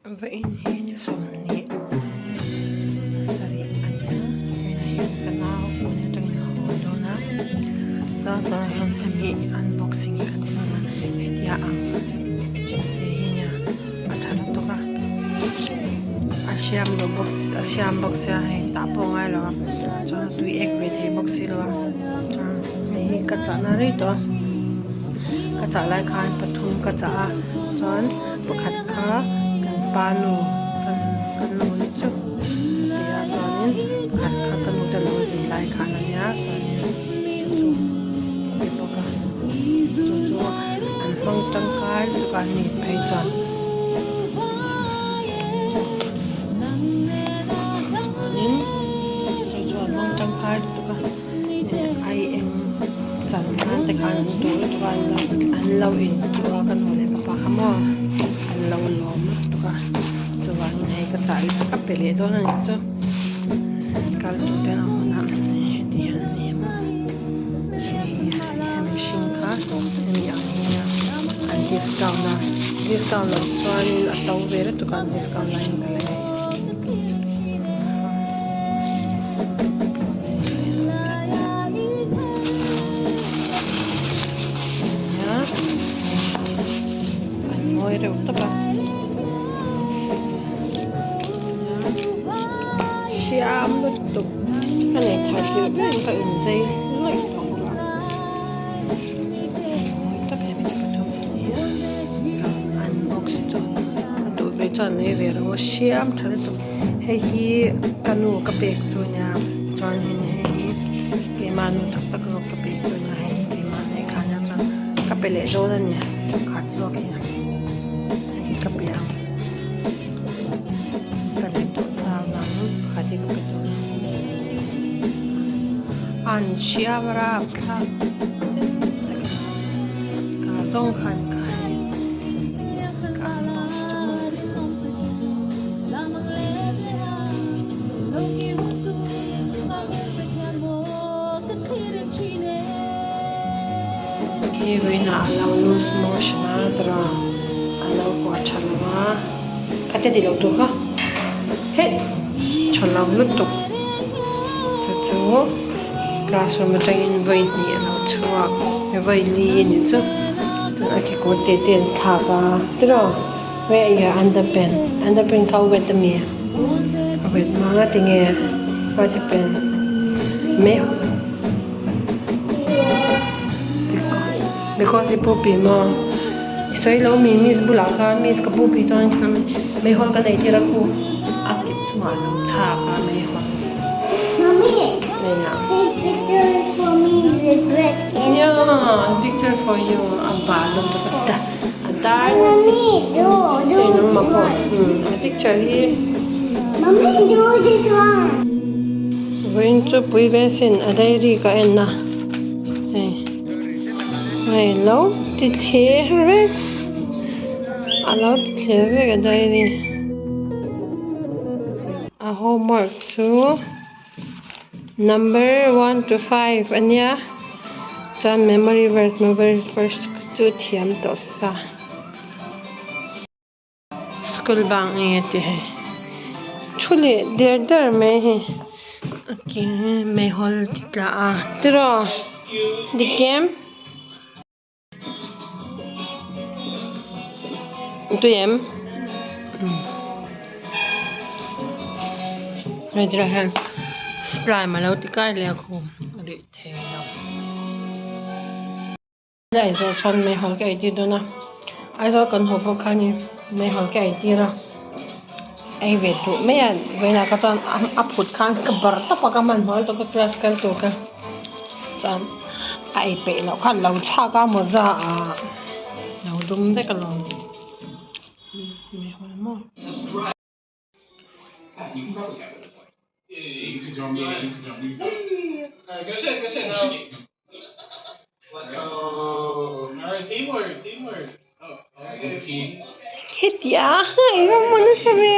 Vawiin hi ni 20 pasarih a ni a, vawiinah hian ka nau pawh atangin a haw dawn a, chuan tunah hian hemi unboxing hi kan ti dawn a, hetia ang chemte hi nia a tha lutuk a, a hriam lo bawk a hriam bawk sia hei tah pawh a ngai lo a, chuan a tui ek ve thei bawk si lo a, chuan hei hi ka chahna rei tawh a, ka chah lai khan pathum ka chah a, chuan. Pakhat kha kan pa nu kan kan nu ni chu a ti a chuanin pakhat kha ka nu te lo zin lai khan a nia chuanin chu chu a pe bawk a chu chu an hmang tangkai lutuk a ni phei chuan. Chuanin chu chu an hmang tangkai lutuk a ai eng chan nan te khan an duh lutuk a an lo intu a ka nu leh ka pa kha maw an lo lawm lutuk a chuvangin hei ka chah leh ka pe leh dawn a ni chu kal tur ten a hmunah heti hian a ni a hei mihring kha hemi ang hi nia an discount a discount loh chuanin a to ve lutuk a an discount laiin ka lei. An ngawi reuh tawp a hriam lutuk ka nei thar hrilh ber in ka inzei lawih tawh bawk a an ngawi tawp hemi te pathum hi an box chu a duh ve chuan lei ve rawh aw hriam tha lutuk hei hi ka nu ka pek chu ania chuan hei hi keimah nu tak tak zawk ka pek chu ania hei hi keimah nei kha ania chuan ka pe leh dawn a ni khat zawk hi hei hi ka pe ang ka nei tawh ta vang pakhat hi ka pe dawn a an hriam rapthlak ka zawng khan ka hei ka unbox chu maw. Khi vawiinah a lo loose motion a tawrh a lo kuah tha lo a khatia tih loh tur kha heh tha lo lutuk chu chu classroom atangin vawi hnih a lo chhuak vawi li a ni chu chuan a kekawr te te an thlak a tiraw where are your underpant underpant kha a wet ami a wet mang a tinge what happened me. Because i pu pi maw i sawi lo mi miss bulah khan miss ka pu pi chuan meihawl ka nei tir a khu a kip chungah a lo chhak a meihawl Mummy, this picture for me is red. Yeah, picture for you. A bal a ta a dar. Mummy, do do this one. A picture hi. Mummy, do this one. Vawiin chu pui ve sin a diary ka en a hei hei lo ti thler vek a lo ti thler vek a diary a homework chu number one to five ania chuan memory verse memory verse chu thiam tawh sa. School bang eng nge tih hei thu leh der der mai hei a ke meihawl ti tla a tiraw dik em tui em hei tilai hian slime alo ti kai leh a khum a luih thei lo. Aizawl chuan meihawl ka eitir dawn a, Aizawl kan haw pawh khanin meihawl ka eitir a, ei ve duh mai a, vawiinah kha chuan a phut khan ka bar tawp a ka hmanhmawh lutuk a class kal tur kha chuan a ei peih loh khan lo chhak a mawza ah lo dum vek alawm meihawl maw. Hetia i va hmu nasa ve.